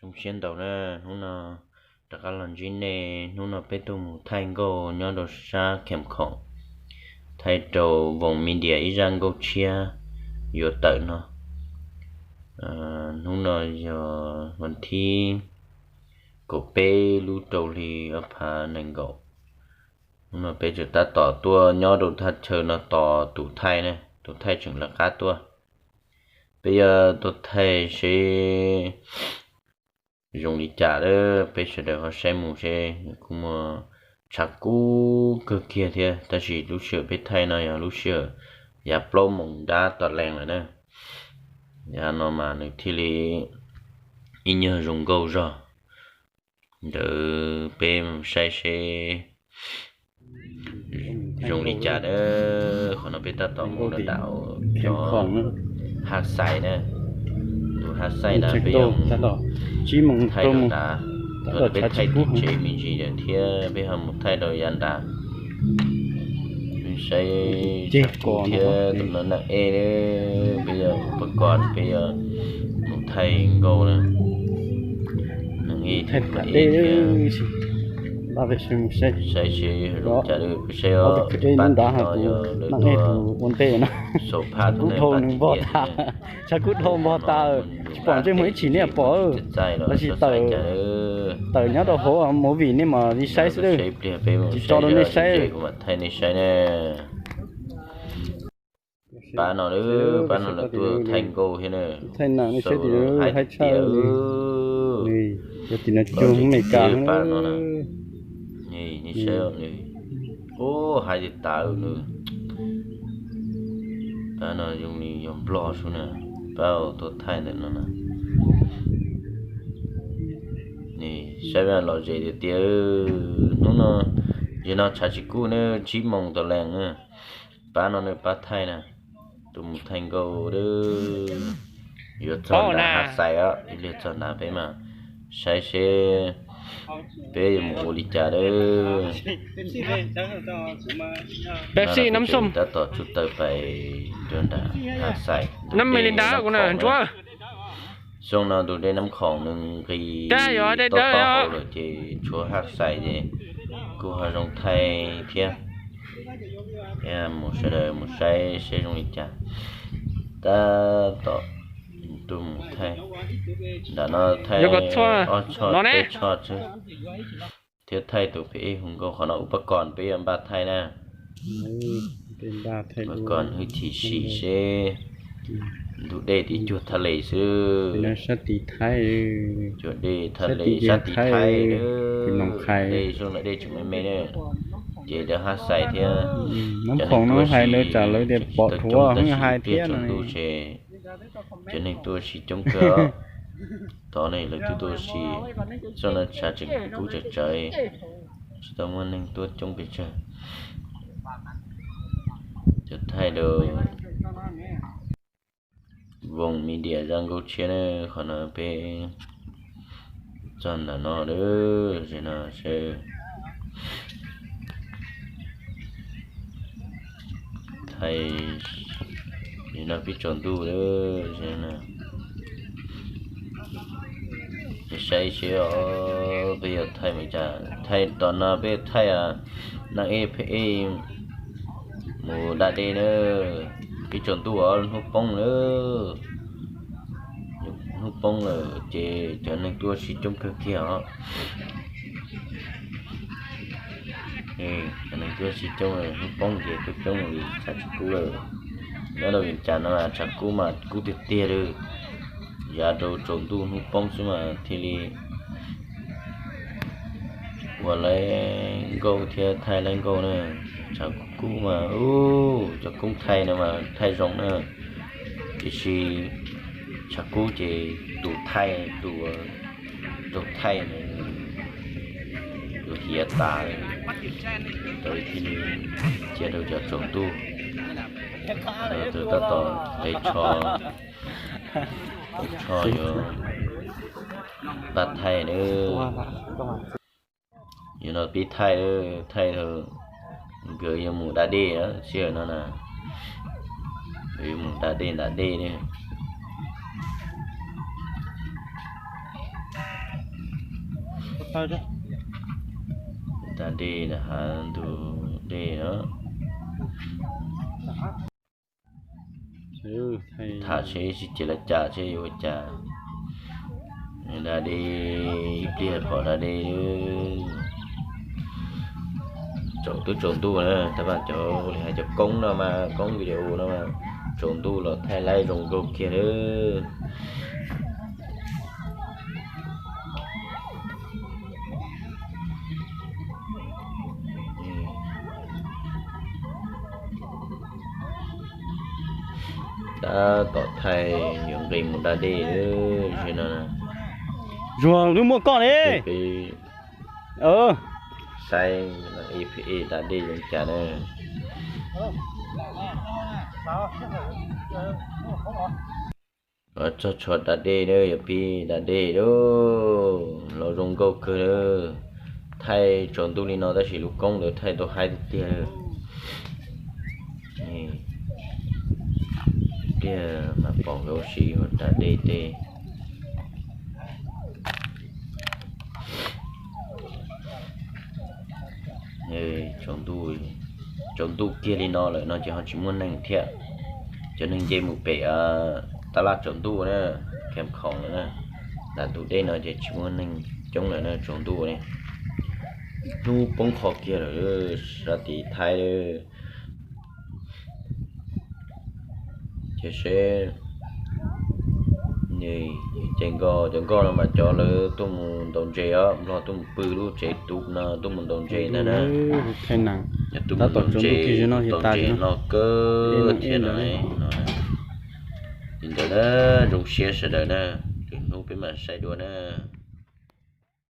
Zoo siab ntau na, hnub no rov qab los ntsib nej. Hnub no peb tuaj mus thaij nkauj nyob rau sab Kheem Khoom, thaij rau Voos Media ib zaj nkauj tshiab yuav tawm no. Hnub no yog vas thib kaum peb lub rau hli ob phav nees nkaum. Hnub no peb tseem tab tom tuaj nyob rau thaj chaw no tos tus thaij ne, tus thaij tseem lawv qab tuaj. Peb yuav tuaj thaij seb zoo li cas lawm, peb sawv daws ho saib mus seb. Kuj muaj tshav kub kawg kiag thiab, tab sis lub sij hawm peb thaij no yog lub sij hawm yav plaub moos nrab tom lees lawm na. Yav no mas nws thiaj li ib nyuag zoo nkauj zog. Ntawd peb mus saib seb zoo li cas na. Qhov no peb tab tom mus rau nram cov Haj Xais na. Tus Haj Xais na peb yuav thaij rau nrad, rau peb thaij tim tsev me ntsis lawm thiab peb ho mus thaij rau yav nrad. Peb saib tshav kub thiab tus no neeg ej, peb yuav ua pab kos, peb yuav mus thaij nkauj na. Neeg ej thiab, saib seb zoo cas, peb saib os, pab tim no yog lawv tuaj xauv phaj tus neeg pab tim tias tshav kub dhau npog tas, tsis pom ntsej muag ib tshim niaj pom, tab sis tawm nyob rau hauv movie nej mam li saib xwb, tsis tso rau nej saib. Kuv mam thaij nej saib ne. Pab no lawm, pab no lawv tuaj thaij nkauj thiab na. Thaij na, nej saib tim no hais tias, yog tim no cug Amelikas pab no na. Nej saib, ub, hais tias tas nws, pab no zoo li yog Nplog xwb na, pab tuaj thaij ntawm no na. Saib lom zem tiag tiag. Hnub no, yog no tshav tsis kub na, tsib moos tau lees na. Pab no nws pab thaij na, tus mus thaij nkauj, yuav txog nram Haj Xais os, ib pliag txog nrad peb mas saib seb peb yuav mus ua li cas lawm. Pepsi, Nab Xoo, tab tom tsuj taws pais rau nram Haj Xais, Nab Melinda, Nab Khoom na. Xyoo no tus dej Nab Khoom nws nqis tob tob hauv lawm ces tshuav Haj Xais ces kuj ho zoo thaij thiab. Mus sawv daws mus saib seb zoo li cas. Tab tom tuaj mus thaij, nram no thaij ob choj peb choj xwb, thiab thaij tus phem ej hu nkauj. Qhov no ub pab kos peb yuav npaj thaij na. Pab kos hwj chim sim seb ntug dej tim cuag thaj les xwb. Cuag dej thaj les sab tim Thaib, dej xyoo no dej tseem me me ne. Ces lawv Haj Xais thiab, Nab Khoom no hais lawv tsam lawv tias pom thuav hais thiab no. Cov neeg tuaj si coob kawg. Tod ne lawv twb tuaj si, xyoo no tshav tseem kub tsawv tsawv, tsis tau muaj neeg tuaj coob pes tsawg. Cov thaij rau Voos Media zaj nkauj tshiab na, qhov no peb txog ntawm no lawm, no seb thaij, no pib tsaus ntuj lawm. Saib seb os, peb yuav thaij mus cas. Thaij tom no peb thaij nab ej phem ej mus da dej na. Pib tsaus ntuj os, hnub poob lawm. Hnub poob lawm ces cov neeg tuaj si coob kawg kiag os. Cov neeg tuaj si coob, hnub poob ces tuaj coob li tshav tsis kub lawm. Nyob rau Vias Cas no mas tshav kub mas kub tiag tiag li. Yav rau tsaus ntuj hnub poob xwb mas thiaj li ua lawv nkauj thiab thaij lawv nkauj na. Tshav kub mas, cov koob thaij no mas thaij zoo na, tiam sis tshav kub ces tus thaij, tus raug thaij na, tus hiav tas, tau thiaj li cia rau cov tsaus ntuj, tus tab tom hle tsho, tsho yuav npaj thaij na. Yog no pib thaij, thaij nkawd yuav mus da dej sij hawm no na, nkawd yuav mus da dej nram dej ne. Da dej na, hav ntug dej os. Tham seb tsis tias lawv cas seb yuav ua cas. Da dej, ib pliag pom da dej. Tsaus, twb tsaus ntuj na, tab sis cov ua li hais cov koob no mas, koob video no mas, tsaus ntuj los thaij laib zoo nkauj kiag lawm. Tab tom thaij yuav nqis mus da dej no. Zuag, lub muaj koj li. Peb saib ib pliag da dej zoo cas na. Txog tshuav da dej na, yog pib da dej lauj, los zoo nkauj kawg. Thaij tsaus ntuj li no tab sis lub koob ntawd thaij tau haib tiag tiag. Ib pliag mas pom nkawd ua si hauv da dej tej. Tsaus ntuj, tsaus ntuj kiag li no lawm no ces ho tsis muaj neeg thiab. Cov neeg nce mus pem tab laj tsaus ntuj na, Kham Khoom lawm na. Nram ntug dej no ces tsis muaj neeg coob lawm na, tsaus ntuj ne. Hnub poob qho kiag lawm, sab tim Thaib lawm. Ces seb ces nkoj, cov nkoj no mas cov lawv tuaj mus ntaus ntses os, Nplog tuaj mus pw lub tsev tu no tuaj mus ntaus ntses ntag na. Tuaj mus ntaus ntses noj kawg thiab no. Li ntawd na, zoo siab sawv daws na, lwm hnub peb mam saib dua na.